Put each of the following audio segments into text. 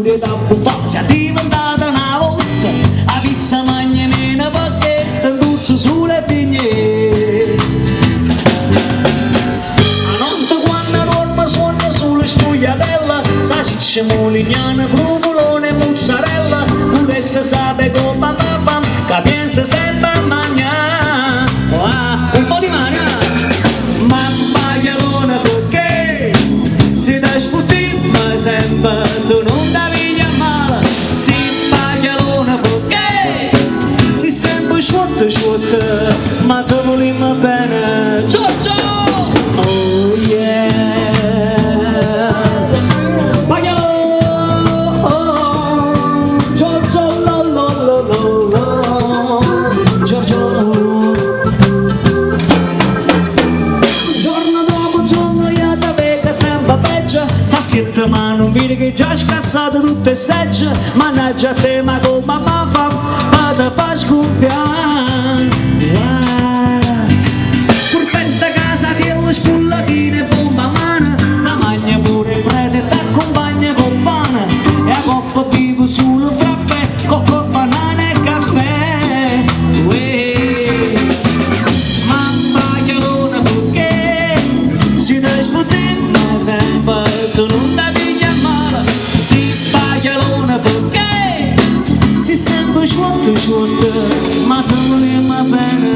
furia d'abbuffà. Si è diventata una volta, avissa magna meno perché t'induzzo sulle pigne. A notte quando dormo suono sulle sfogliatella, salsicce, mulignane, provolone e mozzarella, pure sape come mi fa, che pensa sempre a mangiare. Ah, un po' di mano. Ma paglialone perché si da sfutti ma sempre tu non da piglia male. Si paglialone perché si sempre sciotto sciotto, ma te volimmo bene. Giorgio! Oh yeah! Paglialone! Giorgio lo lo lo lo lo Giorgio. Giorno dopo giorno io te vedo sempre peggio. T'assiette ma non vedi che già scassato tutte e segge. Mannaggia a te, ma come mamma fa, ma te fa sgonfiare. Wow. Purpetta casa tiella spullatine e bomba a mano. Ta magna pure il prete e t'accompagna con pane. E a coppa vivo sul frappè, cocco, banana e caffè. Uè. Ma paglialone perché si te sfottendo sempre tu non ti piglia male. Si paglialone perché si sempre sciotto sciotto, ma te vogliamo bene.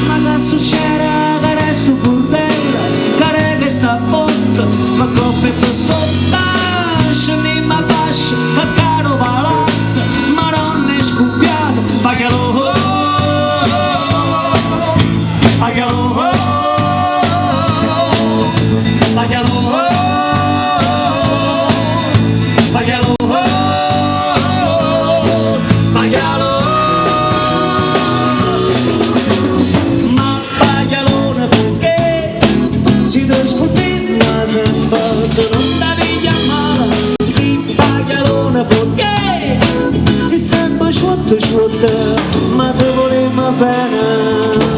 Ma che succede che resto bordello, che che sta botta, ma coppe per sotto, scendiamo a bascio, che caro palazzo, Madonna è scoppiata, paglialone, paglialone, paglialone, paglialone, paglialone. Ma paglialone perché si te sfottendo sempre tu non ti piglia male. Si paglialone perché si sempre sciotto sciotto, ma te vogliamo bene.